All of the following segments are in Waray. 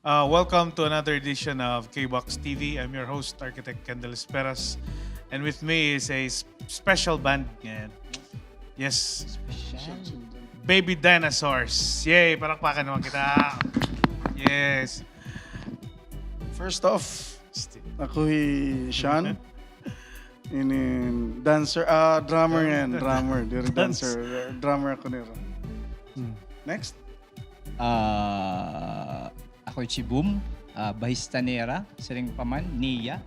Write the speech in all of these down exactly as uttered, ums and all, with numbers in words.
Uh, welcome to another edition of K-Box T V. I'm your host, Architect Kendall Esperas. And with me is a s-, special band ngayon. Yes. Special. Baby Dinosaurs. Yay! Palakpakan naman kita. Yes. First off, ako hi Sean. Ini dancer, ah, drummer ngayon, drummer, diri dancer, drummer ako nira. Hmm. Next. Ah, ako hi Chibum, ah, bahista nira, siring pa man, Nia.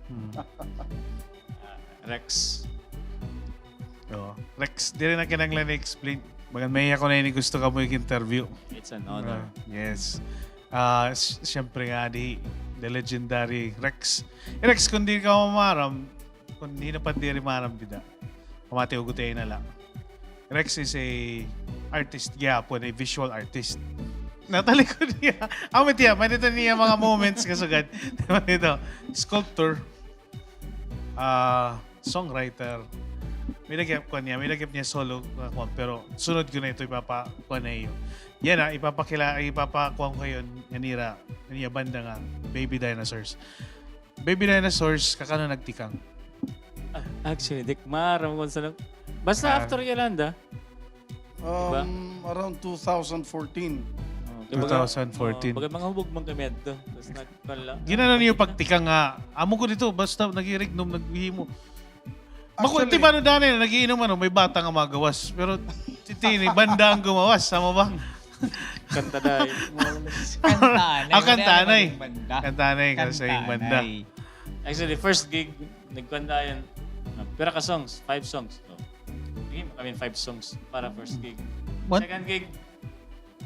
Hmm. Ah, Rex. Oo. Rex, diri na kinahanglan i-explain. Bagan mahiya ko na ini gusto kamo i-interview. It's an honor. Ah, yes. Ah, s-, siyempre nga, di, the legendary Rex. Eh, Rex, kung di ka mamaram, kung di na pa diri maram, bida. Pamati, ugot na lang. Rex is a artist gihapon, a visual artist. Natalikod niya. Amo tiya, may dito niya mga moments nga sugad. Diba dito? Sculptor, ah, songwriter. May lagip ko niya, may lagip niya solo, ah, kuwan, pero sunod ko na ito, ipapakuha na iyo. Yan na, ipapakila-, ipapakuha ko kayo, yan nira, yan niya banda nga, Baby Dinosaurs. Baby Dinosaurs, kakano nagtikang? Ah, actually, di ko maaram kung saan. Basta ah, after Yolanda. Diba? Um, around two thousand fourteen. Oh, kay baga, two thousand fourteen. Oh, baga mga hubog man kami adto. Tas nagkala. Ginano niyo pagtikang nga, amo ko dito, basta nagirignom, naghihimo. Actually, makuha, di ba, no, Danay, nagiinom, ano, may bata nga magawas. Pero, titini, banda ang gumawas, tama ba? Kanta day. Kanta anay. Ah, kanta anay. Kanta anay, kasi banda. Actually, first gig, nagkanta yan. Ah, pira ka songs? Five songs. So, sige, kami five songs para first gig. What? Second gig,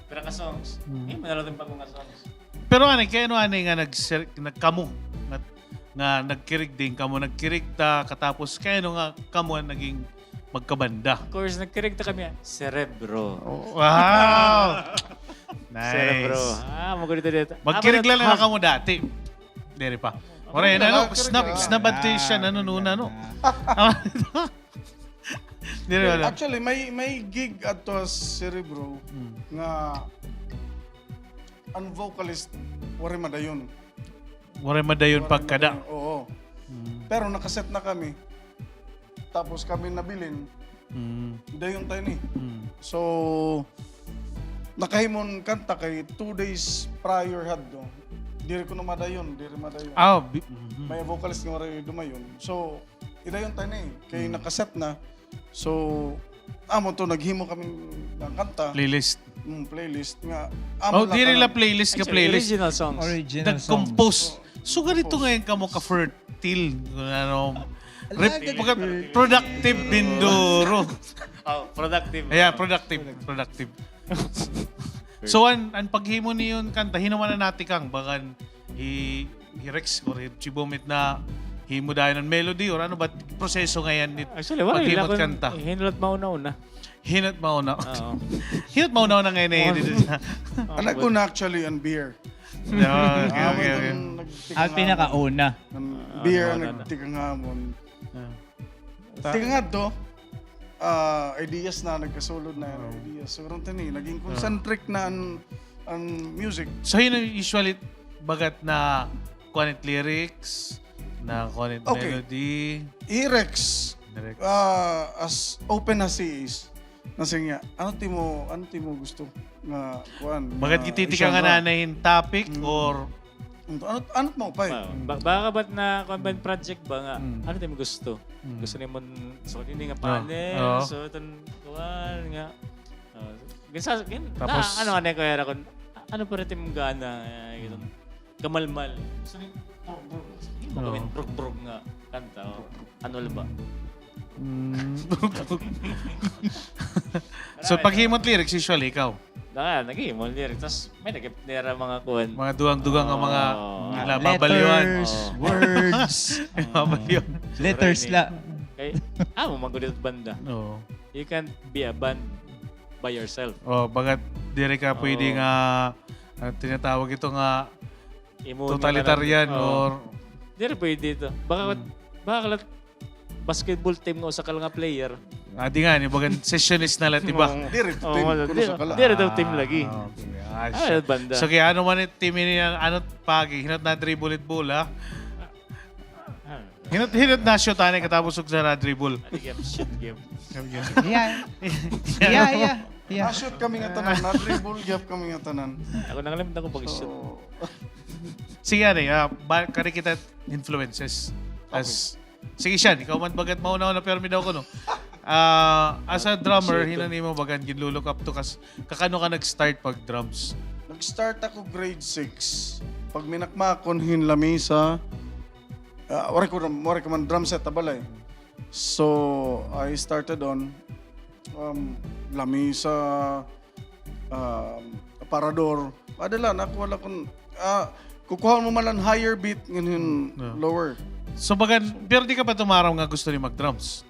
pira ka songs? Hmm. Eh, manalo din pa mga songs. Pero ano, kay ano, ano nga nag-, nagkamo? Nga, nga nagkirig din kamo, nagkirig ta, katapos kay ano nga kamo ang naging magkabanda? Of course, nagkirig ta kami, ah, Cerebro. Oh, wow! Nice. Cerebro. Ah, magulito dito. Magkirig lang na kamo dati. Diri pa. Ora, ano, snap, snap adto siya, nanununa, no? Diri, wala. Actually, may, may gig adto sa Cerebro nga an vocalist, waray madayon. Waray madayon pagkada. Waray madayon, oo. Mm. Pero nakaset na kami. Tapos kami nabilin. Mm. Dayon tayo ni. Mm. So, nakahimon kanta kay two days prior hadto. Diri ko na madayon, diri madayon. Ah, bi-, mhm. May vocalist nga waray dumayon. So, idayon tayo ni. Kay nakaset na. So, amo to, naghimo kami ng kanta. Playlist. Mm, playlist nga. Oh, diri la playlist nga playlist. Original songs. Original songs. Nag-compose. So, ganito ngayon kamo ka-fertile. Ano, productive binduro. Oh, productive. Yeah, productive. Productive. So, an, an paghimo niyon kanta, hin-o man an natikang, bagan hi, hi Rex or hi Chibum it nahimo dayon an melody or ano ba proseso ngay-an nit paghimo hit kanta? Actually, waray la, hin-o la it mauna-una. Hin-o it mauna-una. Oo. Hin-o it mauna-una ngay-an nahimo dito sa. An nag-una actually an beer. No, okay, okay, okay. An pinakauna. An beer an nagtikang ha amon. Tikang hadto, ah, ideas na, nagkasulod na an ideas. So, karon tini, naging concentric na an, an music. So, hin-o usually bagat na kuan it lyrics, na kuan it melody? Hi Rex, ah, as open as he is, nasiring niya, ano it imo, ano it imo gusto nga kuan, bagat gititikang nga nanay hin topic or Ano, ano it maupay? Ba-, baka ba na kuan ba an project ba nga, ano it imo gusto? Gusto nimo, so, ini nga panel, so, iton kuan nga, ah, ginsa-, gin-, tapos, na, ano, ano, kuya, kun, ano pa rin it imo gana, eh, iton kamalmal. Gusto nimo, brug, brug. Hindi mo gawin brug, brug nga kanta, o ano la ba? Mm. So, paghimo it lyrics, usually, ikaw? Na, naghimo lyrics. Tas, may nag-, nira mga kuan. Mga dugang-dugang nga mga, oh, nababalyoan. Letters, words. Nababalyoan. Letters la. Kay, amo man gud it banda. Oo. You can't be a band by yourself. Oh, bagat diri ka pwede nga, ah, tinatawag ito nga totalitarian or diri pwede ito. Baka, baka la basketball team nga usa ka la nga player. Ah, di nga, ni bagan sessionist na la it iba. Oo. Diri team, kuno usa ka la. Diri daw team lagi. Ah, okay. Ah, siya. Banda. So, kay ano man it team ini, ano, pagi, hinot na-dribble it bola. Ah. Hinot, hinot na-shoot, ani, katapos ug sa na-dribble. Ano game? Shoot game. Game, game. Yeah. Yeah, yeah, yeah. Na-shoot kami nga tanan, na-dribble gyap kami nga tanan. Ako, nakalimtan ko pag-shoot. So, sige, ani, ah, ba, kani kita influences as, okay. Sige, Sean, ikaw man bagat mauna-una, permi daw kuno. Ah, as a drummer, hin-o an imo bagan ginlu-look up to kas-, kakano ka nag-start pag-drums? Nag-start ako grade six. Pagminakmakon hin lamisa, ah, waray ko, waray ko man drum set ha balay. So, I started on, um, lamisa, um, aparador. Ada la, nakuha la kon, ah, kukuhaon mo man la an higher beat, nganhin lower. So, bagan, pero di ka pa tumaram nga gusto ni mag-drums?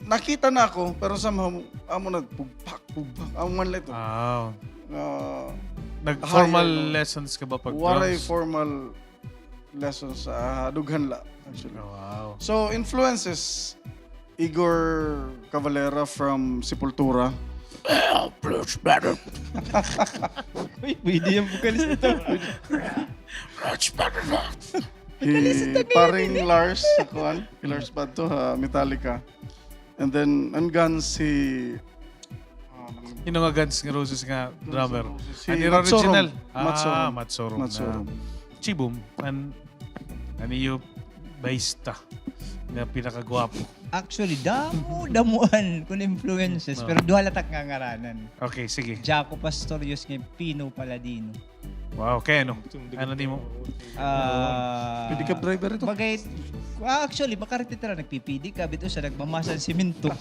Nakita na ako, pero somehow, amo na, pugpak, pugpak, amo man la ito. Ah. Ah, nag-formal lessons ka ba pag-drums? Waray formal lessons, ah, dughan la, actually. Oh, wow. So, influences, Igor Cavalera from Sepultura. Uy, pwede yung vocalist ito. Hi Paring Lars, sa kuan. Hi Lars Badto, ha Metallica. And then, an Guns, hi, ah, hin-o nga Guns N' Roses nga drummer? Hi Mats Sorum. Ah, Mats Sorum. Mats Sorum. Mats Sorum. Chibum, an, an iyo bayista nga pinakagwapo? Actually, damo, damoan kon influences, pero duha la tak ngangaranan. Okay, sige. Jaco Pastorius ngan Pino Palladino. Wow, kay ano? Ano nimo? Ah, pedicab driver ito? Bagay, ah, actually, makarete tira, nagpipedicab ito, siya nagmamasa hin semento.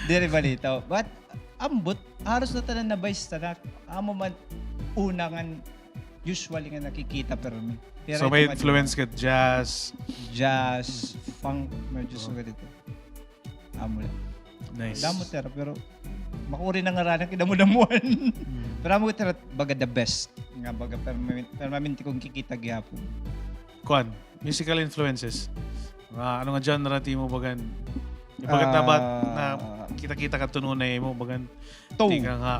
Diri balitaw. But, ambot, haros na tanan na bayista na, amo man, una ngan, usually nga nakikita permi. So, may influence ka, jazz? Jazz, funk, medyo sugad ito. Amo la. Nice. Damo tira, pero makuri na ngaranan kay damo-damoan. Pero amo tira, baga the best. Nga baga permamin-, permanente ko nakikita gihapon. Kuan, musical influences. Mga ano nga genre it imo bagan? Bagat na ba, ah, nakita-kita ka tununay imo bagan? Toe. Tika nga.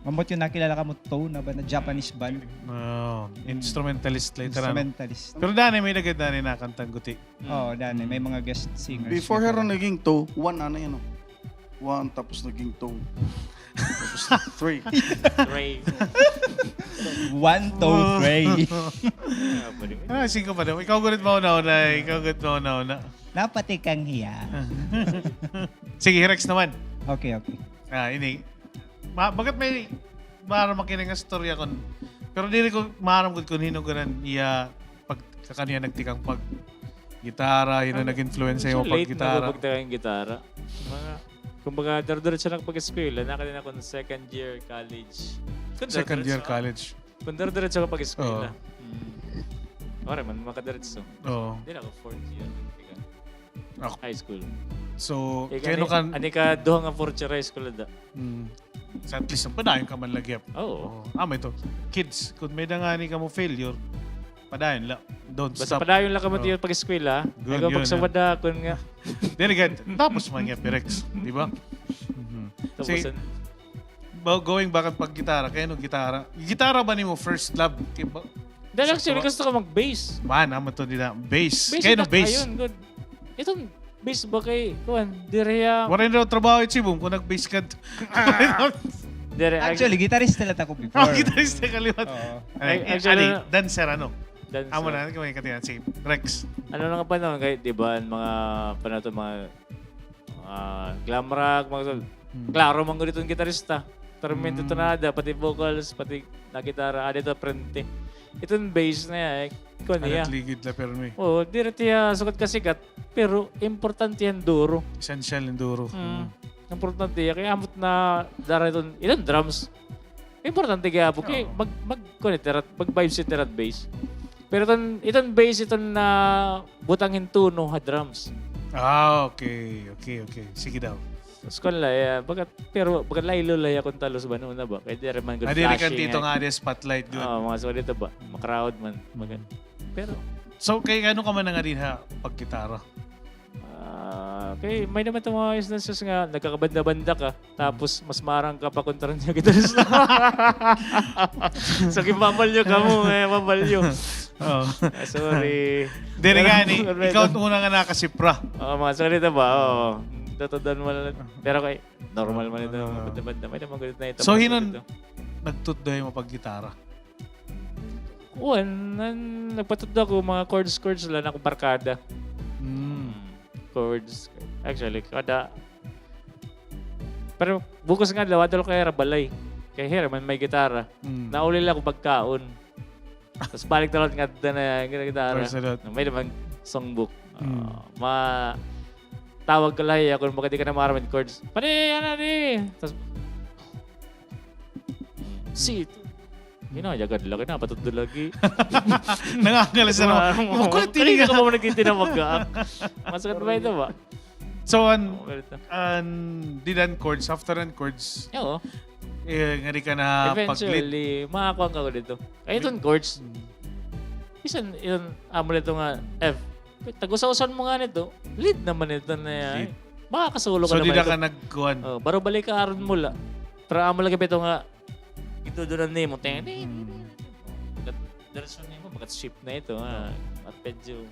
Ambot iyo nakilala kamo, Toe, na ba na Japanese band? Oh, instrumentalist la ito. Instrumentalist. Pero dani, may nagad dani nakanta guti. Oo, dani. May mga guest singers. Before hira naging Toe, One ana yan, oh. One, tapos naging Toe. Tapos three. Three. One, Toe, three. Ah, singko pa daw. Ikaw gud it mauna-una, ikaw gud it mauna-una. Napatikang hiya. Sige, Rex naman. Okay, okay. Ah, ini. Ma-, bagat may maaram ak ini nga istorya kon, pero diri ko maaram gud kon hin-o gud an iya pag-, kakano hiya nagtikang pag-gitara, hin-o nag-influence ha imo pag-gitara? Actually, late na ako pagtikang gitara. Mga, kumbaga, dire-diretso na ako pag-eskwela. Nakadi na akon second year college. Second year college. Kon dire-diretso ka pag-eskwela. Oo. Mm. Waray man makadiretso. Oo. Diri ako fourth year. Ako. High school. So, kay ano kan-, ani ka duha nga fourth year high school ada. Mm. So, at least, padayon ka man lagi. Oo. Oo. Ah, may to. Kids, kon may-ada ngani kamo failure, padayon la. Don't stop. Basta padayon la kamo tiyo pag-eskwela. Good, ayaw pagsawada kon nga. Diri gad, tapos man nga, Pirex, di ba? Mhm. Tapos, sige. Ba-, going back an pag-gitara, kay ano gitara? Gitara ba nimo first love? Kay ba-, dahil actually, gusto ko mag-bass. Man, amo to nila, bass. Bass. Kay ano bass? Ayun, good. Iton bass ba kay, kuan, diri, ah. Waray na daw trabaho it si Bong kon nag-bass ka. Diri, actually, gitarista la ako before. Oh, gitarista ka liwat. Oo. Ay, actually, dancer, ano? Dancer. Amo na, ano ka may katingan? Si Rex. Ano na nga panahon, kay, di ba, an mga panahon, mga Ah, glam rock, mga, klaro man gud iton gitarista. Permanente iton ada, pati vocals, pati na gitara, ada ito permanente. Iton bass na iya, eh, kuan niya. Ligid la permi. Oo, diri tiya sugad kasikat, pero importante an duro. Essential an duro. Mm. Importante iya, kay ambot na dara iton, iton drums. Importante gihapon kay mag-, mag-, kuan ito, mag-vibes ito, bass. Pero iton, iton bass, iton nabutang hin tono ha drums. Ah, okay, okay, okay. Sige daw. Tapos kuan la, eh, bagat, pero bagat laylo la iya kon talos ba, no, na ba? Kay diri man gud flashing, diri kan tito nga, di spotlight gud. Oo, mga sugad dito ba? Ma-crowd man. Bagat. Pero so, kay ano ka man nga dinha paggitara? Ah, Okay, may naman itong mga instances nga nagkakabanda-banda ka, tapos mas marang ka pa kontra niya gitarista. So, gibabalyo ka mo, eh, mabalyo. Oo. Ah, sorry. Diri nga ni, ikaw an una nga nakasipra. Oo, mga sorry na ba? Oo. Totodon mo na lang. Pero kay, normal man ito. Banda-banda, may naman ganito na ito. So, hinon nagtutdo mo pag gitara? Kuan, nagpatutdo ako, mga chords, chords lang, ako barkada. Mm. Chords. Actually, kada, pero bug-os nga adlaw, adto la ko hira balay. Kay hira man may gitara. Mm. Nauli la ako pagkaon. Tas balik na la ngadto na gitara. May naman songbook. Mm. Ah, ma-, tawag ka la hiya kon baga di ka na maaram hin chords. Pare, ano di? Tas, C. Ginayagad lagi, napatutdo lagi. Nangangala sa mga, makulit, kanina ka pa man nagtitinawag ka. Masakit ba ito ba? So, an, an, dida an chords, after an chords, oo, eh, ngadi ka na pag-lead. Eventually, makakuha ka ko dito. Kay iton chords, bisan iton, amo dito nga F. Tag-usa-usan mo nga nito, lead naman ito na yan. Makakasolo ka naman. So, dida ka nagkuan. Oh, baro balik ka aron mo la. Pero amo lagi pa ito nga, gitudunan nimo, ting, ting, ting. Bagat, diretso nimo, bagat shift na ito, ha. Arpeggio.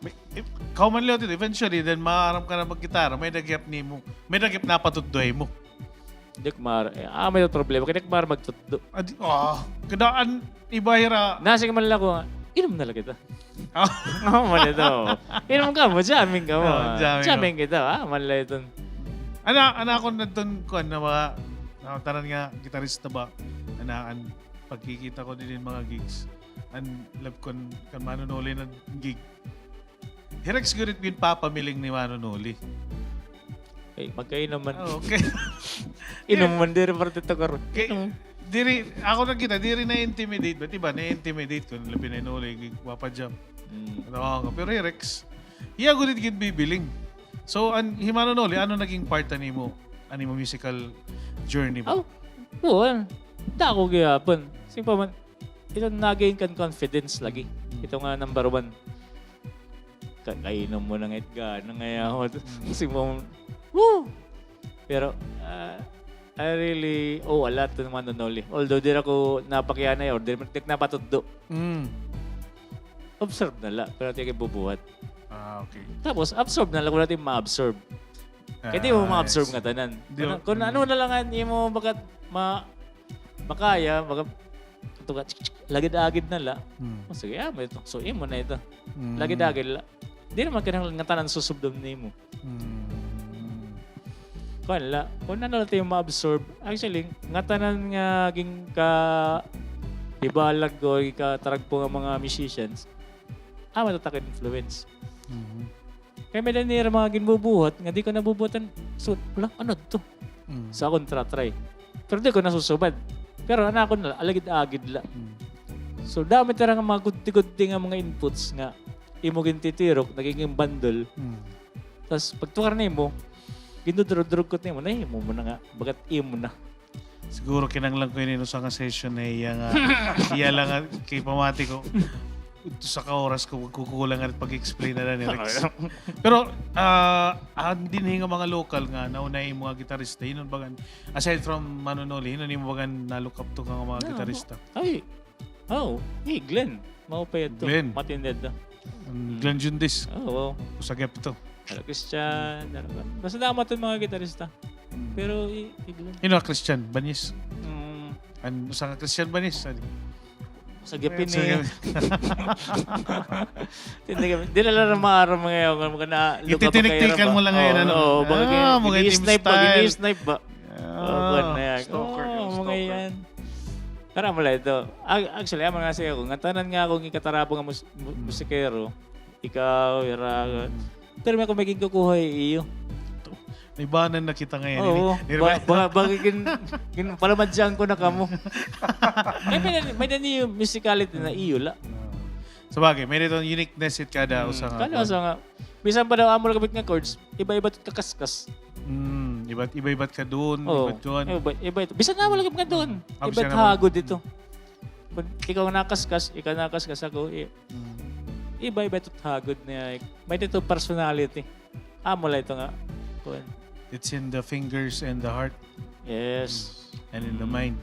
May, eh, kauman liwat ito, eventually, then maaram ka na maggitara, may-ada gihap nimo, may-ada gihap napatutdo ha imo. Di ko maaram, eh, ah, may problema, kay di ko maaram magtutdo. Adi, ah, kadaan, iba hira. Nasing man la ko, inom na la kita. Ah. Oo, man ito. Inom ka mo, jamming ka mo. Ah, jamming kita, ah, man la iton. Ana, ana ako na iton, kuan na mga, ah, tanan nga gitarista ba, anaan, pagkikita ko didi hin mga gigs. An love ko kan Mano Noli nga gig. Hi Rex gud it ginpapamiling ni Mano Noli. Eh, magkainom man. Ah, okay. Inom man, diri parte to karon. Kay, diri, ako nakita, diri na-intimidate. Ba't iba, na-intimidate ko, labi na Noli, wa pa jam. Mm. Ano ka, pero hi Rex, hiya gud it ginbibiling. So, an, hi Mano Noli, ano naging part an imo, an imo musical journey ba? Oh, kuan. Dako gihapon. Sige pa man, ito nag-gain kan confidence lagi. Mm. Ito nga number one. Ka-, kainom mo na nga it gana nga yaw. Mm. Kasi mo, woo! Pero, ah, I really owe a lot to Mano Noli. Although, diri ako napakianay or diri, diri napatutdo. Mm. Observe na la, pero di ka bubuhat. Ah, okay. Tapos, absorb na la, wala tayong ma-absorb. Kay di mo ma-absorb nga tanan. Kon, kon ano na la an imo bagat ma-, makaya, bagat, ito ka, lagid-agid na la. Hmm. O, sige, ah, may ito. So, imo na ito. Hmm. Lagid-agid la. Di naman kinahanglan nga tanan susubdon nimo. Hmm. Kuan la, kon ano la it imo ma-absorb. Actually, ngatanan nga ginka-, ibalag ko, ginkataragpo nga mga musicians, ah, matatak influence. Mhm. Kay may-ada nira mga ginbubuhat nga di ko nabubuhatan. So, wala, ano to? Mm. Sa akon tra-try. Pero di ko nasusubad. Pero an akon na, alagid-agid la. Mm. So, damo tira nga mga gudti-gudti nga mga inputs nga imo gintitirok, nagiging bandol. Mm. Tas pagtukar nimo, gindudurog-durog ko nimo, nahimo mo na nga, bagat imo na. Siguro kinahanglan ko ini usa nga session na iya nga, iya la nga, kay pamati ko, usa ka oras ko magkukulang nga pag-explain na ni Rex. Pero, ah, an dinhi nga mga lokal nga nauna imo nga gitarista, hin-o bagan, aside from Mano Noli, hin-o nimo bagan na-look up to nga mga gitarista? Ay, oh, hi Glenn. Maupay ito. Glenn. Matindi ito. An Glenn Jundis. Oo. Usa gihap ito. Hello, Christian. Ano ba? Basta damo iton mga gitarista. Pero hi, hi Glenn. Hin-o, Christian Bañez? Mm. An usa nga Christian Bañez, adi. Usa gihap ini. Tindi kami. Di na la maaram mga yaw, mga na-look up. Ititiniktikan mo la ngay-an, ano? Oo, mga ini-snipe ba? Ini-snipe ba? Oo, kuan na yan. Stalker, oo, mga stalker. Yan. Pero amo la ito. Ag-, actually, amo nga siya ako. Ngatanan nga akong ikatarabo nga mus-, mu-, musikero. Ikaw, ira, pero may ako may ginkukuha iyo. Naibanan na kita ngay-an. Oo. Ba-, ba-, ba-, gin-, gin-, palamadyan ko na kamo. Kay may, may-ada niyo musicality na iyo la. Sabagay, may-ada iton uniqueness it kada usa nga. Kada usa nga. Bisan pa daw amo la gabit nga chords, iba-iba it kakaskas. Mm, iba, iba-iba it kadon, iba it kuan. Iba, iba it. Bisan amo la gabit nga kadon. Iba it hagod ito. Kon ikaw nakaskas, ikaw nakaskas ako, i-, iba-iba it hagod niya. May-ada ito personality. Amo la ito nga, kuan. It's in the fingers and the heart. Yes. Mm. And in the mind.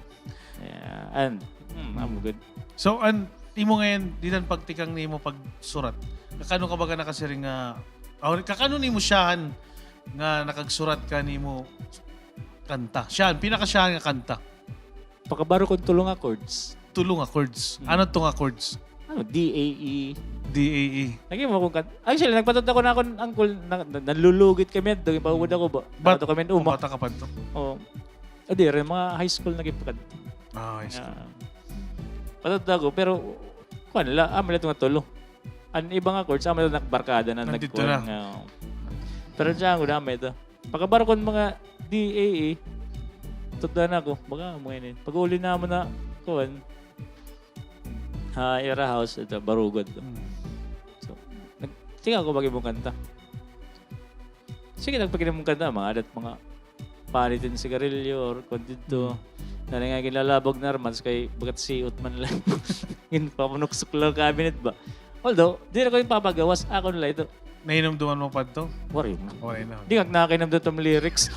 Yeah. And, mm, amo gud. So, an imo ngay-an, dida han pagtikang nimo pagsurat, kakano ka baga nakasiring nga, aw, kakano nimo syahan nga nakagsurat ka nimo kanta? Syahan, pinakasyahan nga kanta. Pakabaro kon tulo nga chords. Tulo nga chords. Mm. Ano to nga chords? Ano, D, A, E. D, A, E. Naghimo ako kan-, actually, nagpatod ako na akon uncle, na, na, nanlulugit kami adto, ipawod ako ba? Bat-, ato kami uma. Bata ka pa to? Oo. O, di rin, mga high school na gipakad. Ah, high school. Ah. Patod ako, pero, kuan la, amo la ito nga tulo. An iba nga chords, amo la nagbarkada na, nandito nagkuan na. Nga, oo. Pero siya, ang una, amo ito. Pagkabarkon mga D A E, tudla na ako, baga mo ini. Pag-uli na mo na, kuan, ha, ira house, ito, barugod. Mm. So, nag-, tingnan ko, bagi mo kanta. Sige, nagpakita mo kanta, mga adat, mga palitin sigarilyo, or kung dito, mm, na nga ginlalabog na, armans kay bagat siot man lang. Ginpapanuksok lang cabinet ba? Although, di na ko ginpapagawas, ako na lang ito. Nahinumduman mo pa ito? Waray na. Waray na. Di nga nakahinumdum itong lyrics.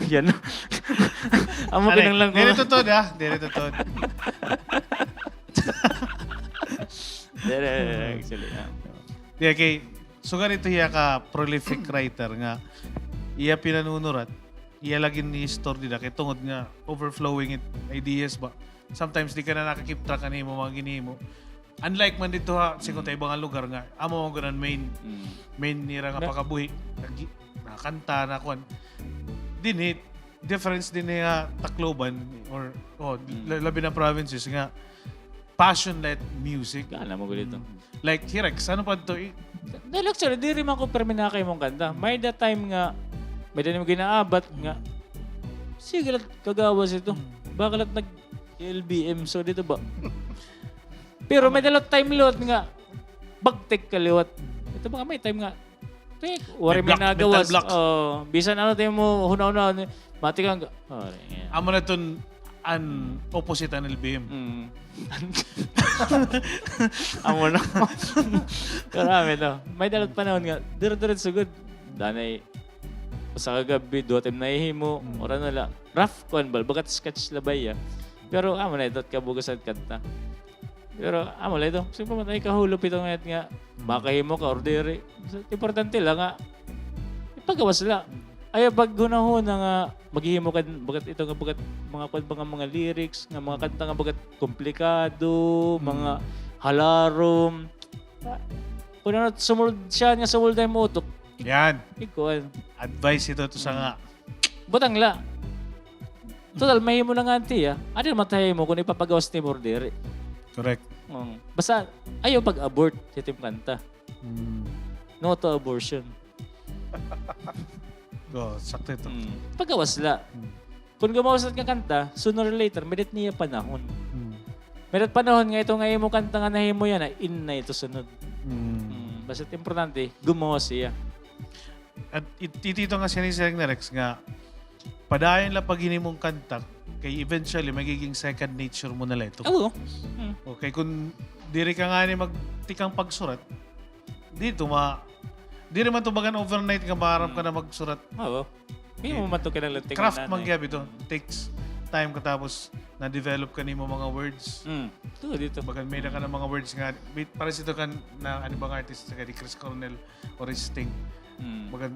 Yan. Amo kinahanglan ko. Diri totoo, ah. Diri totoo. Diri, actually, ah. Di, kay, sugad ito hiya ka prolific writer nga iya pinanunurat, iya lagi ni-store dida kay tungod nga overflowing it ideas ba. Sometimes di ka na naka-keep track ano imo mga ginhimo. Unlike man dito ha, sa iba nga lugar nga, amo man gud an main, mm, main nira nga pakabuhi. Nag-, nakanta, na kuan. Dinhi, difference dinhi ha Tacloban, or, oh, mm, la-, labi na provinces nga, passion like music. Gana mo gud ito. Mm. Like, hi Rex, ano pa ito? I- Dahil actually, diri man ko permi nakahimong kanta. May the time nga, may the time ginaabat nga, sige lang, kagawas ito. Mm. Baka lang nag-, L B M, so dito ba? Pero may dalot time liwat nga, bagtik ka liwat. Ito ba nga may time nga, tik, waray may nagawas. May block, mental block. Oh, bisan ano tayo mo, huna-huna, matikang, oh, yeah. Amo na iton an opposite an L B M. Mm. Amo na. Pero amo ito. May dalot panahon nga, dire-diretso gud. Danay, usa ka gab-i, duha time nahihimo, mm, or ano la. Rough kuan ba, bagat sketch la ba iya. Pero amo na ito, kabugasan kanta. Pero amo la ito. Sige pa man, ay kahulop ito nga, nga, mm, makahimo ka or diri. Importante la nga, ipagawas la. Ayaw paghunahuna nga, maghihimo ka, bagat ito nga, bagat mga kuan ba nga mga lyrics, nga mga kanta nga bagat komplikado, mm, mga halarom. Kun ano, sumulod siya nga sumulod an imo utok. Yan. Ikuan. Advice ito to sa nga. Butang la. Total, mahimo na nga an tiya. Adi naman tayo mo kung ipapagawas ni mo or diri. Correct. Mm. Basta, ayaw pag-abort sa itim kanta. Mm. No to abortion. Oh, sakto ito. Mm. Pagawas la. Mm. Kun gumawas ka kanta, sooner or later, may-ada it niya panahon. Mm. May-ada it panahon nga ito nga imo kanta nga nahimo yana, in na ito sunod. Mm. Mm. Basta importante, gumawas siya. At it-, ito nga sinisiring ni Rex nga, padayon la paghinimo hin kanta, kay eventually, magiging second nature mo na la ito. Oo. Mm. Okay, kun diri ka ngani magtikang pagsurat, dito ma-, diri man to bagan overnight nga maaram ka na magsurat. Oo. Hindi mo man to kinahanglan tingnan. Craft man gihap ito. Takes time ka tapos na-develop ka nimo mga words. Mm. Tuod ito. Bagan may-ada ka na mga words nga, may-, pares ito kan na, ano bang artist, sa kay Chris Cornell or Sting. Mm. Bagan,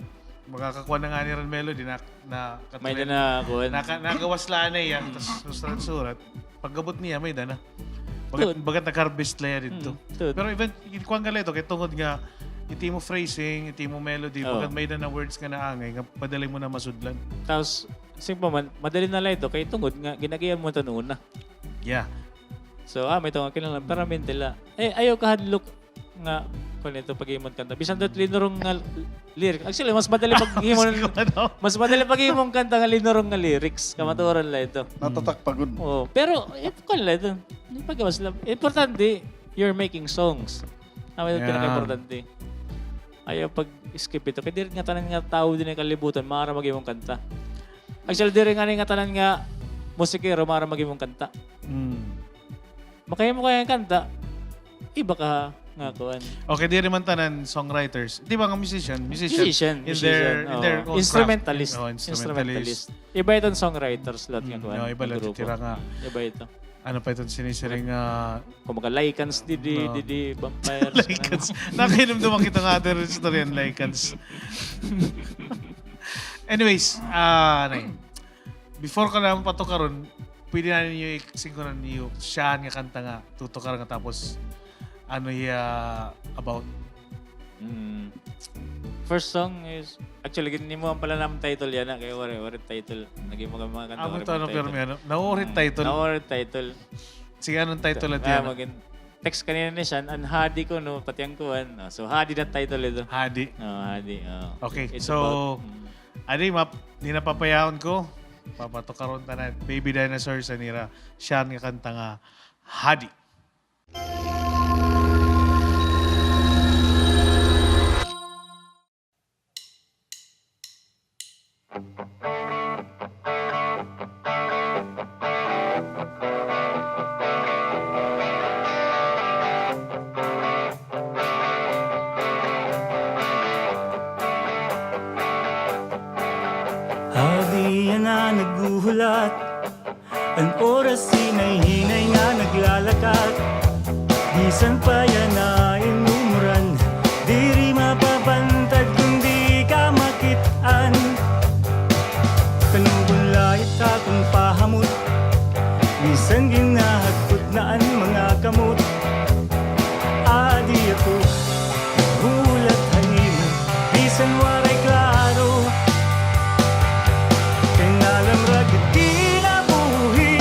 makakakuha na nga ni Ron Melody na, na, may-ada na, kuan. Naka-, nagawas la na iya, tas susurat-surat. Pag-abot niya, may-ada na. Bagat, tuod, bagat nag-harvest la iya dito. Mm, tuod. Pero even, kuan ka la ito, kay tungod nga, iti mo phrasing, iti mo melody, oo, bagat may-ada na words nga naangay, nga padali mo na masudlan. Tapos, simple man, madali na la ito, kay tungod nga, ginagiyan mo ito noon na. Yeah. So, ah, may ito nga kinahanglan, permanente la. Eh, ayaw kahadlok, nga, kun ito, paghimo hin kanta. Bisan daw it linurong nga lyric. Actually, mas madali paghimo, mas madali paghimo hin kanta nga linurong nga lyrics. Kamatuoran la ito. Natatak pa gud. Oo. Pero, eh, kun la ito. Di pagkawas la. Importante, you're making songs. Amo ito pinaka-importante. Ayaw pag-skip ito. Kay diri nga tanan nga tawo dinhi ha kalibutan, maaram maghimo hin kanta. Actually, diri ngani nga tanan nga musikero, maaram maghimo hin kanta. Mm. Makahimo ka hin kanta, iba ka nga kuan. Okay, diri man tanan songwriters. Di ba nga musician? Musician. Musician, in their, in their own craft. Instrumentalist. Oh, instrumentalist. Iba iton songwriters la nga kuan, no, iba la grupo. Tira nga. Iba ito. Ano pa iton sinisiring nga, kumbaga, Lycans didi, didi vampires, Lycans. Nakahinumduman kita nga other istorya hin Lycans. Anyways, ah, anay. Before ko na patukaron, pwede na ninyo i-, siguro ninyo siyahan nga kanta nga tutukar nga tapos ano hiya about? Mm. First song is, actually, gin-, imo an pala nam title yana, kay waray, waray title. Nag-imo ka mga kanta, amo waray ito, ano, title. Pero may ano, nawaray title. Nawaray title. Sige, anong title ito yana? Magin-, text kanina ni Shan, an Hadi ko, no, pati an kuan. Ah, so, Hadi na title ito. Hadi. Oh, Hadi, oh. Okay, so, Hadi, map-, di na papayahon ko. Papatukaron ta na Baby Dinosaur sa nira Shan nga kanta nga Hadi. Hadi yana naghuhulat. An oras hinay-hinay nga naglalakat, bisan pa yana inumuran, diri mapabantad kon di ka makit-an. Kanubon la it akon pahamot, bisan ginahagkot na an mga kamot. Adi ako, hulat ha imo, bisan waray klaro. Kay nalamrag it kinabuhi,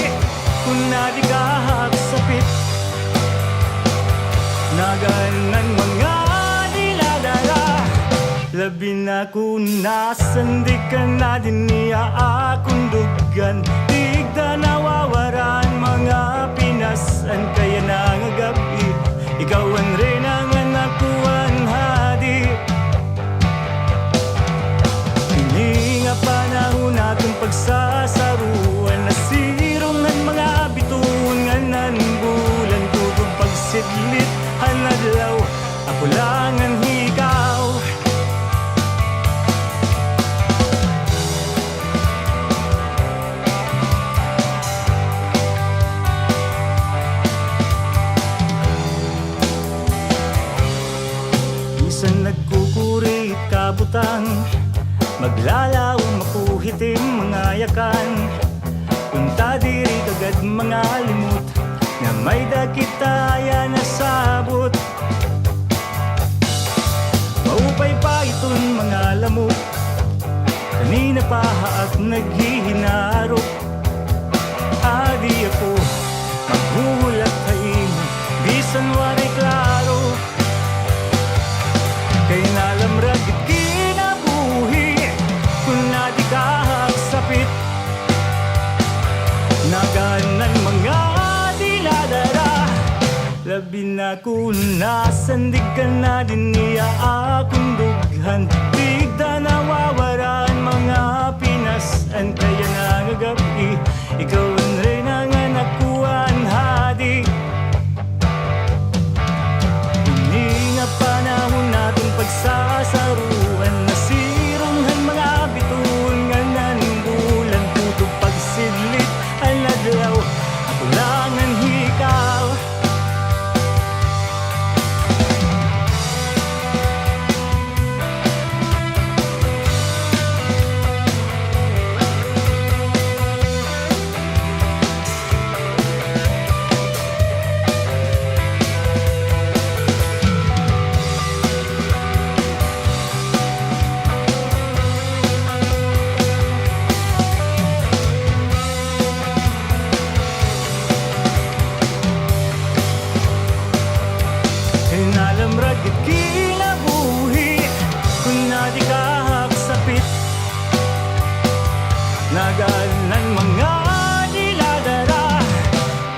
kon adi ka ha ak sapit. Nagaan an mga dinadara. Labi na kon nasandig ka na dinhi ha akon dughan. Tigda nawawara an mga pinas-an kay yana nga gab-i. Ikaw an reyna ngan ako an hadi. Ini nga panahon aton pagsasaruan, nasirong an mga bituon ngan an bulan, tutob pagsidlit han adlaw. Ako la ngan ikaw. Bisan nagkukuri it kabutang, maglalaom ako hitin mga yakan. Unta diri ka gad mangalimot nga may-da kita yana sabot. Maupay pa iton mga lamok, kanina pa ha ak naghihinarok. Adi ako, maghuhulat ha imo, bisan waray klaro. Kay nalamrag it kinabuhi, kon adi ka ha ak sapit. Nagaan an mga dinadara. Labi na kon nasandig ka na dinhi ha akon dughan. Tigda nawawara an mga pinas-an kay yana nga gab-i. Ikaw an reyna ngan ako an hadi. Ini nga panahon aton pagsasaruan, nasirong han mga bituon ngan an bulan, tutob pagsidlit an adlaw, ako la ngan ikaw. Nalamrag it kinabuhi, kon adi ka ha ak sapit. Nagaan an mga dinadara.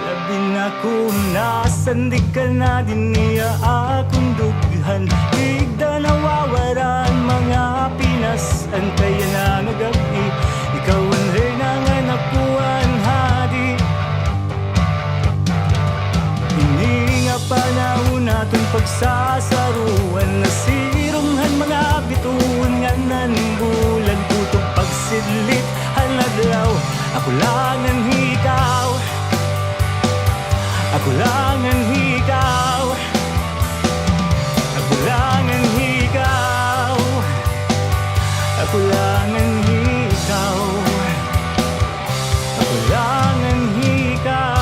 Labi na kon nasandig ka na dinhi ha akon dughan. Tigda nawawara an mga pinas-an kay yana nga gab-i. Ikaw an reyna ngan ako an hadi. Ini nga panahon aton Sasaruan na sirong han mga bituon, ngan an bulan kutob pagsidlit han adlaw. Ako la ngan ikaw, ako la ngan ikaw, ako la ngan ikaw, ako la ngan ikaw, ako la ngan ikaw.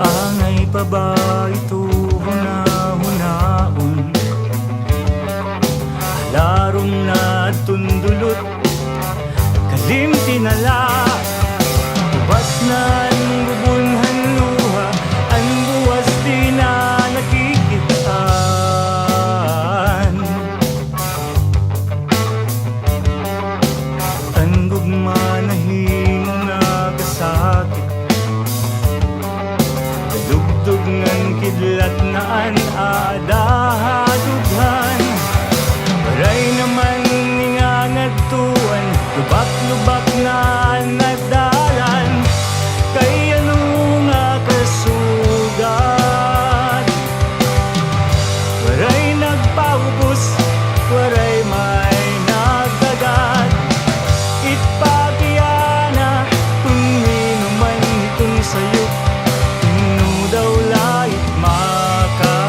Angay pa ba ito hunahunaon? Larom na adton dulot, kalimti na la. Ubas na an bubon han luha, an buwas di na nakikit-an. An gugma nahimo na kasakit. Kadugdog ngan kidlat na an aada ha dughan. Waray naman ngangadtuan, lubak-lubak na an dalan. Kay ano nga kasugad? Waray nagpaubos, waray may nagtagad. It pakiana, kun hin-o man iton sayop, hin-o daw la it makakabaton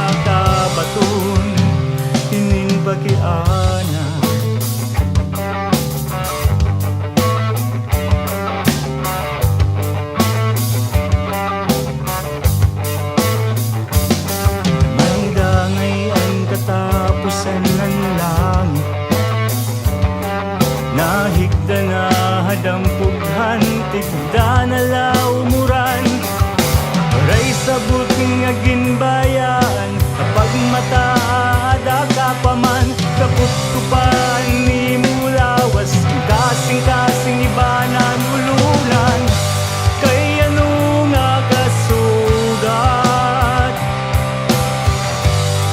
hinin pakiana. May dangay an katapusan han langit. Nahigda na ha dampog han tigda na la umuran. Waray sabot nga ginbayaan, ha pagmata aada ka pa man. Kapot ko pa an imo lawas, kasingkasing iba na an ulunan. Kay ano nga kasugad?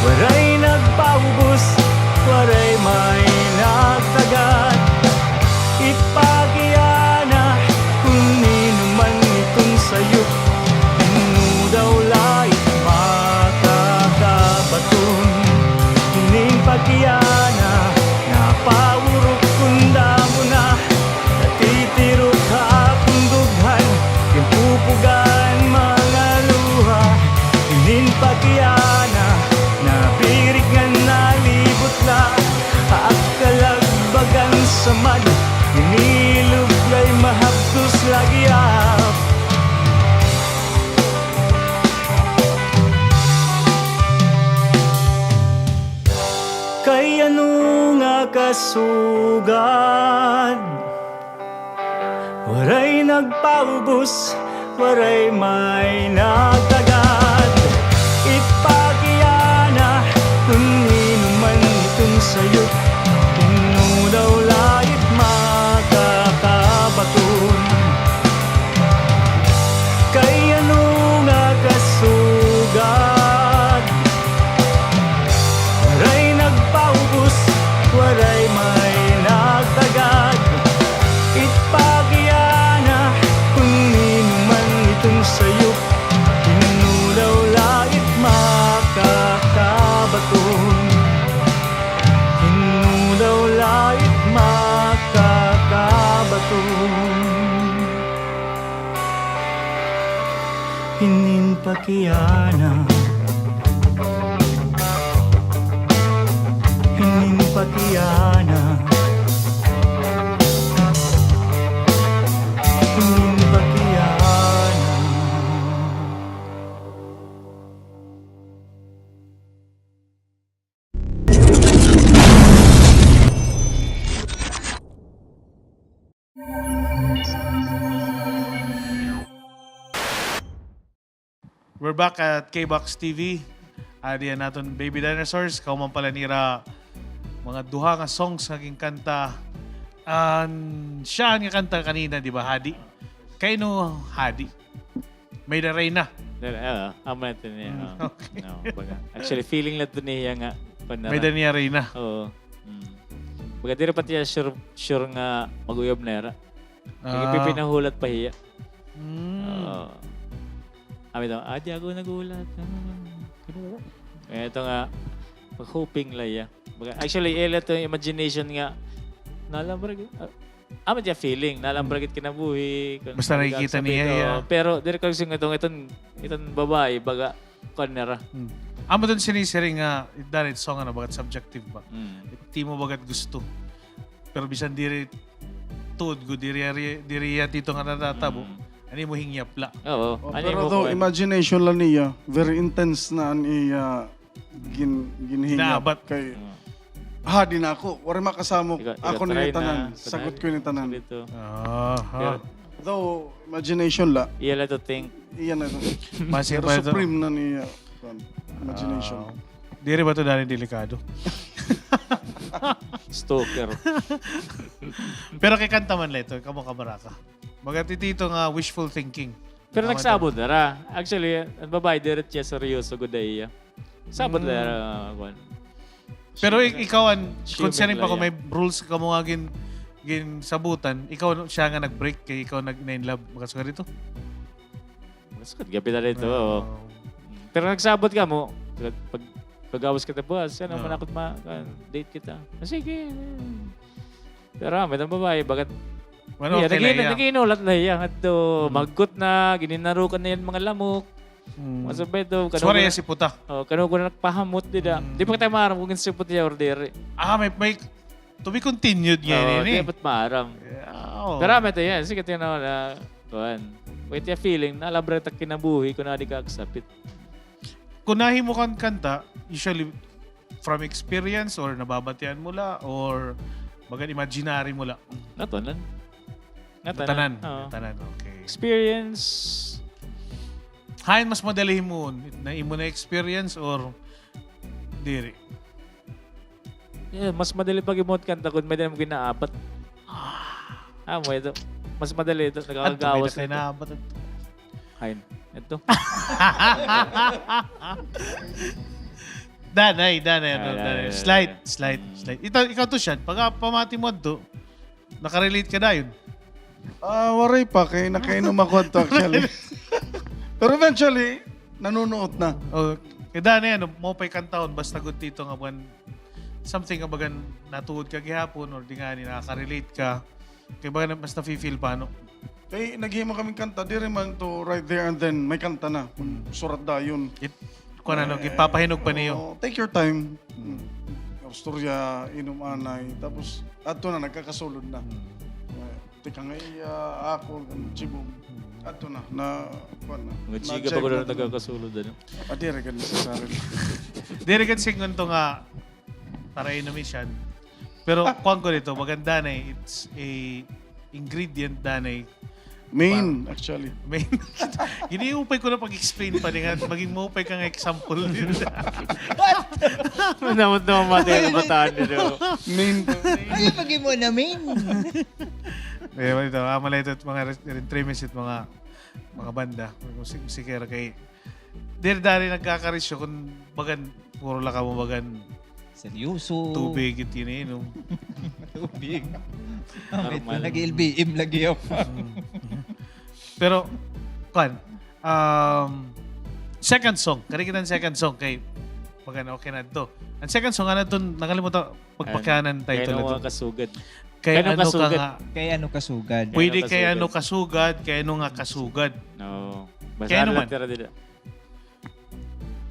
Waray nagpaubos, waray may nagtagad. It pakiana, kun hin-o man iton sayop, hin-o daw la it makakabaton hinin pakiana. Napaurok kon damo na, natitirok ha akon dughan, ginpupugan mga luha. Hinin pakiana, nabirik ngan nalibot la, ha kalag bagan samad, inilog kay mahabdos la gihap. Kay ano nga kasugad? Waray nagpaubos, waray may nagtagad. It pakiana, kun hin-o man iton sayop, hin-o daw la it makakabaton. Kay ano nga kasugad? Waray nagpaubos, waray may nagtagad. It pakiana, kun hin-o man iton sayop, hin-o daw la it makakabaton. Hin-o daw la it makakabaton hinin pakiana. Hinin pakiana. Hinin pakiana. We're back at K-Box T V. Adi an aton Baby Dinosaurs. Kauman pala nira mga duha nga songs nga ginkanta. An siya nga kanta kanina, di ba, Hadi? Kay no Hadi? May da Reyna. Dali, ah, amo na ito niya, Mm, ah. Okay. No, baga. Actually, feeling lang ito niya nga, kuwan na May da ra. Niya Reyna. Oo. Mm. Baga, diri pa tiya sure, sure nga mag-uyab na ira. Ah. Nagpipinahulat pa hiya. Mm. Oo. Amo ito, "Ah, di ako naghulat." Ah. Ito nga, pag-hoping la hiya. Baga, actually, ila ito imagination nga, nalambrag, ah, amo tiya feeling, nalambrag it kinabuhi, kun Basta nakikita niya, oo. Pero, diri ko sing itong, itong, itong babae, baga, kuwan nira. Hmm. Amo ito sinisiring nga, dahil ito song, ano, baga subjective ba? Hmm. It imo baga gusto. Pero bisan diri tuod ko, diri, diri, diri ya tito nga natatabo. Mm. Ano mo hingyap la? Oo. Oh, ano pero mo daw kuwan? Imagination la niya, very intense na an iya gin-, ginhingyap. Naabat. Kay, Mm. Hadi na ako. Waray makasamok. Ika-, ika-try na, tanan. Ako ni tanan. Sagot ko ni tanan. Dito. Aha. Pero though, imagination la. Iya la to think. Iya na to. Masing pero pa ito. Supreme na niya. Kuwan, imagination. Ah, diri ba ito dali delikado? Stalker. Pero kay kanta man la ito, kamo kabaraka. Baga ti tito nga wishful thinking. Pero nagsabot na ra. Actually, an babae, diri tiya seryoso gud ha iya. Sabot na ra, kuwan. Pero ikaw, an, considering pa kung may rules kamo nga gin-, ginsabutan, ikaw siya nga nag-break, kay ikaw nag-, na-in love, makasukad ito? Makasukad, gapit na rin ito, oo. Pero nagsabot kamo, pag, pag-awas kita buwas, ano, manakot ma-, kan, date kita. Ah, sige. Pero, ah, may tang babae, bagat, ano, okay, nag-inulat na hiya, ngadto, magkot na, gininarukan na hiya mga lamok. Mm. Masabay ito, suwara hiya siputa. Oh, kano ko na nagpahamot, di da. Mm. Di pa kita maaram kung siputa hiya or diri. Ah, may, may, to be continued nga ini. Di pa maaram. Yeah, oh. Pero, ah, may ito yan. Sige, tingnan na, kuwan. Wait, yung feeling, nalabra ta kinabuhi, kung nadi ka aksapit. Kung nahimo kan kanta, usually, from experience or nababatian mo la or bagan imaginary mo la? Ngatanan. Ngatanan. Oo. Ngatanan, okay. Experience. Hain mas madali himuon? Na imo na experience or diri? Yeah, mas madali pag-imuot kanta kun may-ada mo ginaabat. Ah, mo ito. Mas madali ito. Nagkakagawas na ito. Hain. Ito. Danay, danay, ano, danay. Slight, slight, slight. Ikaw, ikaw to, Shad. Pagka pamati mo adto, nakarelate ka dayon? Ah, waray pa. Kay nakainom ako adto, actually. Pero eventually, nanunuot na. Oh, kay danay, ano, maupay kantahon, basta gud tito nga buwan, something nga bagan natuod ka gihapon, or di ngani, nakaka-relate ka. Kay baga na-, mas nafi-feel pa, no? Kay naghimo kami kanta, diri man to right there and then may kanta na. Kun surat dayon. It, kuan, ano, gipapahinog pa niyo. Oo, take your time. Mm. Istorya, inom anay. Tapos, adto na, nagkakasulod na. Mm. Eh, tika nga iya, ako, chibog. Mm. Adto na, na, kuan na. Mga chika pa ko na nagkakasulod, ano? Ah, diri gad necessary. Diri gad singon to nga, para inom siya. Pero kuan ko dito, maganda na eh. It's a ingredient na eh. Main, actually. Main. Giniupay ko na pag-explain pa nga, maging maupay ka nga example din. What? Namot naman mati ang kabataan nito. Main. Ano yung pag-imo na main? Eh, ito, ah, malay ito, mga re-, rentremes it mga, mga banda. Kung si, si Kera kay Diri dari nagkakarisyo kun bagan, puro la kamo bagan seryoso. Tubig it iniinom. Tubig. Normal. Nag-L B M lagi ako. Mm. Pero, kuan, um, second song. Kari kita an second song kay bagan okay na ito. An second song, ano ito, nakalimutan, pagpakianan title ito. Kay ano ka kasugad. Kay ano ka nga. Kay ano kasugad. Pwede kay ano kasugad, kay ano nga kasugad. No. Kay ano man.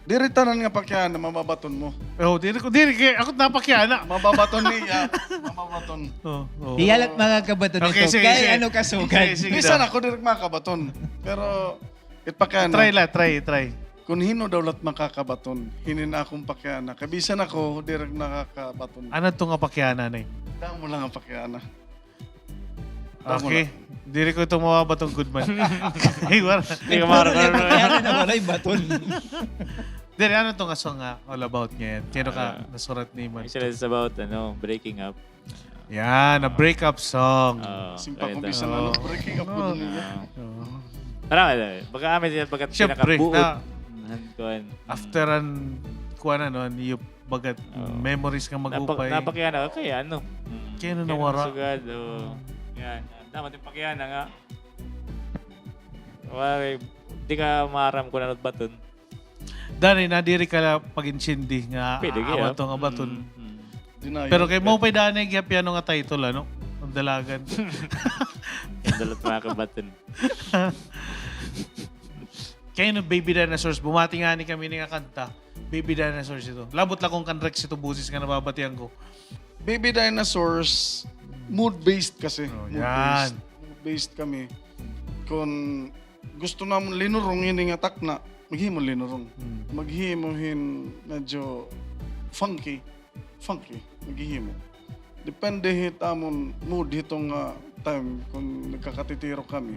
Diri tanan nga pakiana, mababaton mo. Oh, diri ko, diri kay, ako napakiana. Mababaton niya. Mababaton. Oh, oh. Iya la it makakabaton nito. Okay, sige, sige. Kay ano kasugad. Sige, sige. Bisan ako diri makabaton. Pero, it pakiana. Try la, try, try. Kun hin-o daw la it makakabaton, hinin akon pakiana. Kay bisan ako, diri nakakabaton. Ano to nga pakiana, Nay? Damo la nga pakiana. Okay. Diri ko ito mababaton, good man. Ay, wala. Diri ko mabaton. Diri, ano ito nga song nga all about ngay-an? Kay-ano ka nasurat ni man? Actually, it's about, ano, breaking up. Yan, a break-up song. Simpa ko bisan ano, breaking up ko din niya. Para, baga, amin siya, baga, siyempre, pinakabuot. After an, kuan, ano, an iyo bagat memories nga mag-upay. Napakiana ka kay ano? Kay ano nawara? Sugad, o. Yan. Dapat it pakiana nga. Wala, di ka maaram kon ano it baton. Danay, nadiri ka la pag-intindi nga awa ito nga baton. Pero kay maupay danay gihap it ano nga title, ano? An dalagan. An dalat mga kabaton. Kay ano, Baby Dinosaurs, bumati ngani kami ini nga kanta. Baby Dinosaurs ito. Labot la kon kan Rex ito boses nga nababatian ko. Baby Dinosaurs, mood-based kasi. Mood-based. Mood-based kami. Kon gusto namon linurong ini nga takna, maghimo linurong. Maghimo hin medyo funky. Funky, maghihimo. Depende hit amon mood hito nga time kon nagkakatitiro kami.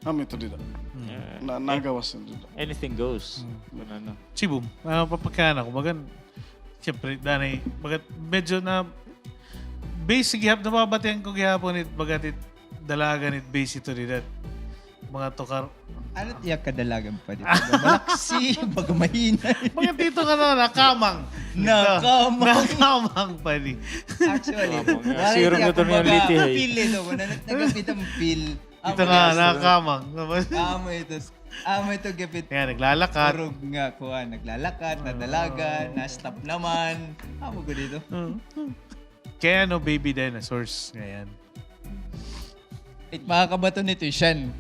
Amo ito dida. Na, nagawas ito dida. Anything goes. Kon ano. Sibom, ah, papakiana ko, bagan, siyempre, danay, bagat medyo na, base gihap, nababatian ko gihapon it, bagat it, dalagan it base ito dida. Mga tukar. Ano it iya kadalagan pa dito? Baga malaksi, baga mahina. Mga dito nga na, nakamang. Nakamang. Nakamang pa di. Actually, sirong ito niya liti, hey. Feel ito, nagapit an feel. Ito nga, nakamang. Amo ito. Amo ito, gapit. Kaya naglalakat. Turog nga, kuha, naglalakat, nadalagan, na-stop naman. Amo ko dito. Kay ano, Baby Dinosaurs ngay-an? It makakabaton nito, siyan.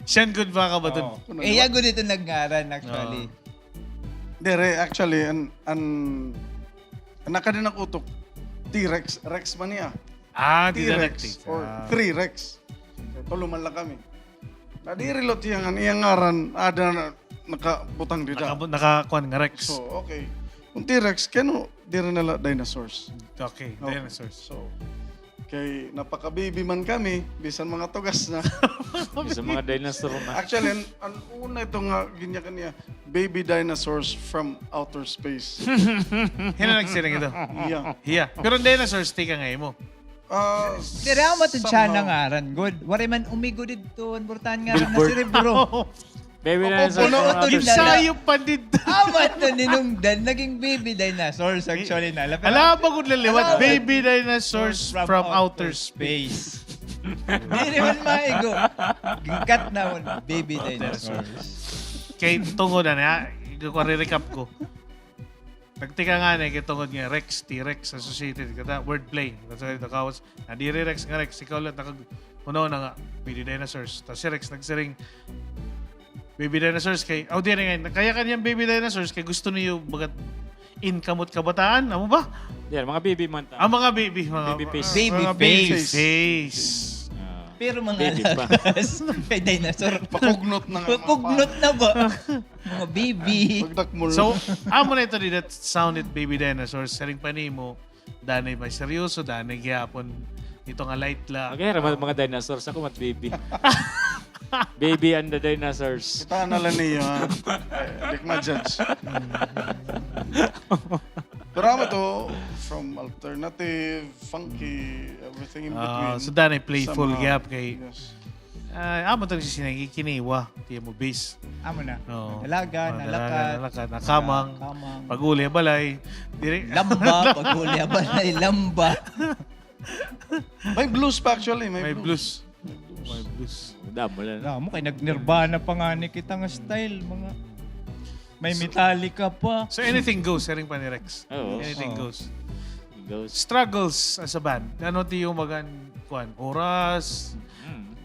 Siyan gud makakabaton. Iya gud ito nagngaran, actually. Diri, actually, an, an, an nakadin ak utok, T-Rex, Rex man niya. Ah, T-Rex or three Rex. Tulo man la kami. Nadiri la it iya nga, iya ngaran, ada na, nakabutang dida. Nakabu-, nakakuan nga Rex. So, okay. Kon T-Rex, kay ano diri na la dinosaurs? Okay, dinosaurs. So, kay napaka-baby man kami, bisan mga tugas na. Bisan mga dinosaur na. Actually, an, an una ito nga ginyakan niya, Baby Dinosaurs from Outer Space. Hin-o nagsiring ito? Iya. Iya. Pero an dinosaurs, tikang ha imo. Ah, diri, amo ito siya nga ngaran gud. Waray man umigo didto an burtahan ngaran na serebro. Baby dinosaur. Amo ito, sayop pa didto. Amo ito ninungdan, naging baby dinosaurs actually na la. Ala, bangod la liwat, baby dinosaurs from outer space. Diri man maigo. Gingkat namon, baby dinosaurs. Kay tungod ana, ha? Iko, recap ko. Nagtika ngani kay tungod nga Rex, T-Rex associated, kay ta, wordplay. That's why the cows, nadiri Rex nga Rex, ikaw la nakag-, hunahuna nga, baby dinosaurs. Tas si Rex nagsiring, baby dinosaurs kay, aw, diri ngay-an, kay-ano kay niya baby dinosaurs kay gusto niyo bagat in kamot kabataan, amo ba? Yan, mga baby man ta. Ah, mga baby, mga baby face. Baby face. Pero mga baby pa. Kay dinosaur. Pakugnot na nga. Pakugnot na ba? Mga baby. So, amo na ito di that sound it baby dinosaur. Siring pa nimo, danay may seryoso, danay gihapon ito nga light la. Okay, mga dinosaurs. Ako mat baby. Baby and the dinosaurs. Kita na la niyo, ha? Eh, di ka ma-judge. Pero amo to, from alternative, funky, everything in between. So, danay playful gihap kay, ah, amo to nagsisinag, kiniwa, tiyan mo, bass. Amo na. Nadalagan, nalakat, nakamang, pag-uli ha balay. Diri. Lamba, pag-uli ha balay, lamba. May blues pa, actually, may blues. May blues. Damo la. Damo kay nag-Nirvana pa ngani kita nga style, mga may Metallica pa. So anything goes, siring pa ni Rex. Oo. Anything goes. Struggles as a band. Ano it iyo bagan, kuan, oras?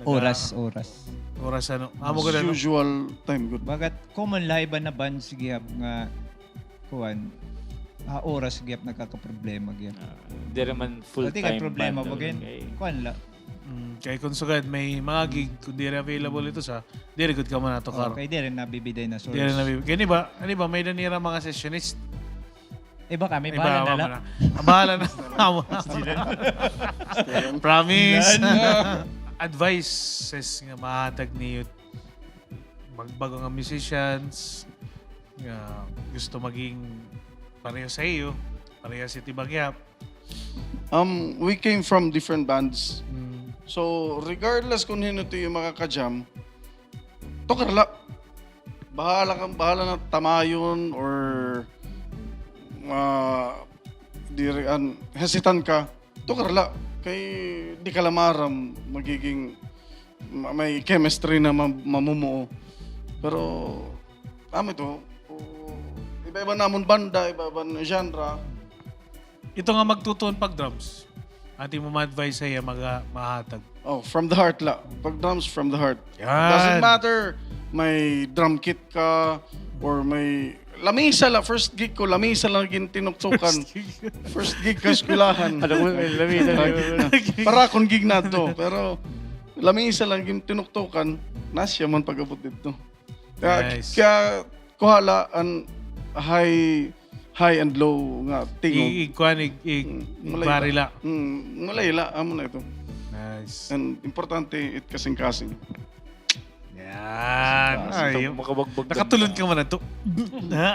Oras, oras. Oras, ano? Amo gud, ano? Usual time gud. Bagat common la iba na bands gihap nga kuan, ha oras gihap nagkakaproblema gihap. Diri man full time band. Kuan la. Kay kon sugad may mga gig, kon diri available ito sa, diri gud kamo natukar. Kay diri na Baby Dinosaurs. Diri na Baby. Kay an iba, an iba, may-ada nira mga sessionist. Iba kami, bahala na la. Bahala na. Promise. advices nga mahatag niyo bag-, bag-o nga musicians nga gusto maging pareho sa iyo, pareho sa Tibagyap? Um, we came from different bands. Mm. So, regardless kung hin-o it iyo makaka-jam, tukar la. Bahala ka, bahala na tamayon or, ah, diri, an, hesitant ka. Tukar la. Kay di ka la maaram, magiging ma-, may chemistry na ma-, mamumuo. Pero, amo ito, o, iba-iba namon banda, iba-iba nga genre. Ito nga magtutuon pag-drums, ano it imo ma-advise sa iya, maga-, mahatag? Oh, from the heart la. Pag-drums, from the heart. Yan. Doesn't matter, may drum kit ka, or may lamisa la. First gig ko, lamisa la gintinuktukan. First gig ko eskwelahan. Ano ko, may lamisa la. Para akon gig na to. Pero lamisa la gintinuktukan, nasya man pag-abot didto. Kaya, Nice. kaya kuha la an high, high and low nga tingog. I-, i-, kuan, i-, i-, Mm, i-vary la. Mm, malay la, amo na ito. Nice. And importante, it kasing-kasing. Yan. Ay, Makabagbag. Nakatulon ka man ato. Ha?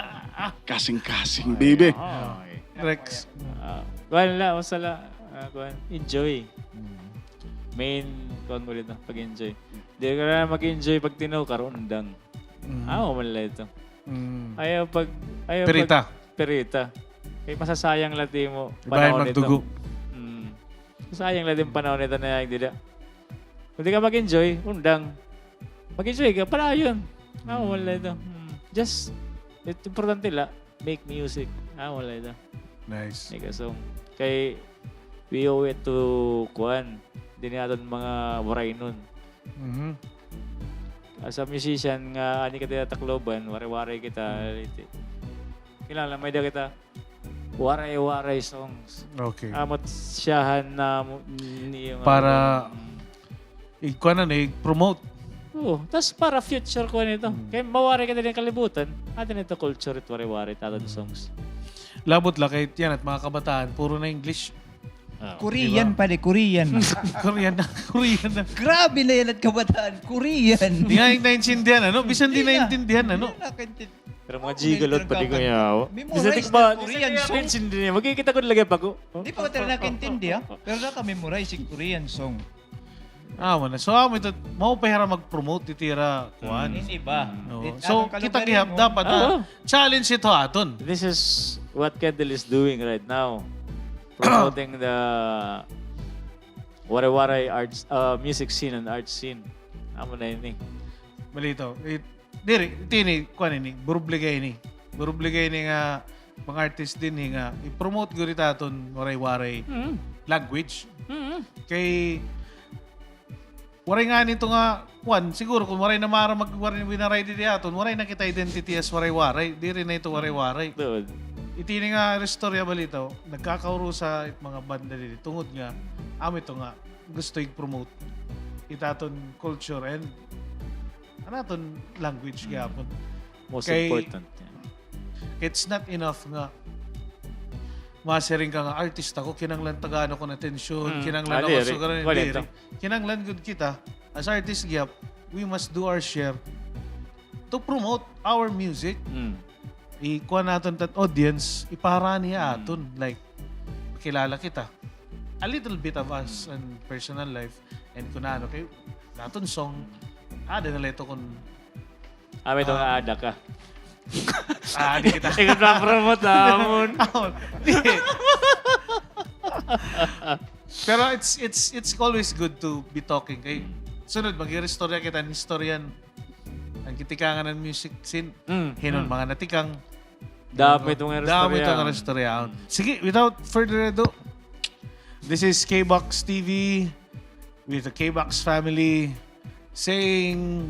Kasing-kasing, baby. Ah, Rex. ah, kuan la, basta la, ah, kuan, enjoy. Main kuan mo dito, pag-enjoy. Di ka na mag-enjoy pag tinukar, undang. Mm. Amo man la ito. Mm. Ayaw pag, ayaw Pirita. Pag, pirita. Kay masasayang la it imo Ibahin panahon nito. magdugo. Mm. Masasayang la it imo panahon nito na dida. Kung di ka mag-enjoy, undang. Mag-enjoy ka, padayon. Amo man la ito. Mm. Just, it, importante la, make music. Amo man la ito. Nice. Make a song. Kay, we owe it to, kuan, dinhi aton mga Waraynon. Mhm. As a musician nga, ani kita Tacloban, Waray-Waray kita, kinahanglan may-ada kita Waray-Waray songs. Okay. Amo it siyahan na mo-, niyo nga Para Mm. i-, kuan na, i-promote. Oo, tas para future ko nito. Mm. Kay mawaray kita dinhi kalibutan, aton ito culture it Waray-Waray, it aton songs. Labot la kay yana it mga kabataan, puro na English. Ah. Korean, pare, Korean. Korean na, Korean na. Grabe na yana it kabataan, Korean. Di nga naintindihan, ano? Bisan di Di na. Naintindihan, ano? Di na nakaintindi-, Pero mga gigolo pa di ko Nagkaka-, yaw. memorize na Korean song. Magkikita ko lagi pa ko. Di pa ka talaga nakaintindi, ha? Pero naka-memorize it Korean song. Ah, wala. So, amo ito, maupay hira mag-promote it ira, kuan. It iba. Oo. It So, atong kita kalugaringon. gihap dapat, Oo. ah, challenge ito aton. This is what Kendall is doing right now. Promoting the Waray-Waray arts, uh, music scene and arts scene. Amo na ini. Balitaw. It, diri, tini, kuan ini, burubligay ini. Burubligay ini nga mga artist dinhi nga i-promote gud it aton Waray-Waray Mm. language. Mm. Kay waray ngani ito nga kuan, siguro kon waray na maaram mag-, waray winaray didi aton, waray na kita identity as Waray-Waray, diri na ito Waray-Waray. Tuod. It ini nga istorya, Balitaw, nagkakaurusa it mga banda didi tungod nga amo ito nga gusto i-promote it aton culture and an aton language gihapon. Most Kay important. It's not enough nga masiring ka nga artist ako, kinahanglan tagaan ako hin atensyon, Mm. kinahanglan Ah, ako diri. sugaran, Wala diri. ito. Kinahanglan gud kita as artist gihap, we must do our share to promote our music. Mm. Ikuan naton it audience, ipaharani ha aton, like, makilala kita. A little bit of us in personal life, and kun ano kay aton song, ada na la ito kun Amo ito nga ada ka. Ah, di kita. Ikaw na promote namon. Di. Pero it's, it's, it's always good to be talking. Kay sunod, mag-istorya kita hin istorya han gitikangan han music scene. Mm, Hin-o an mm. mga natikang. Damo ito nga Damo ito istorya. Nga istorya. Sige, without further ado, this is K-Box T V with the K-Box family saying,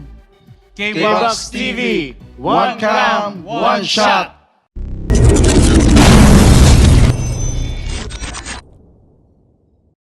K-Box T V, one cam, one shot.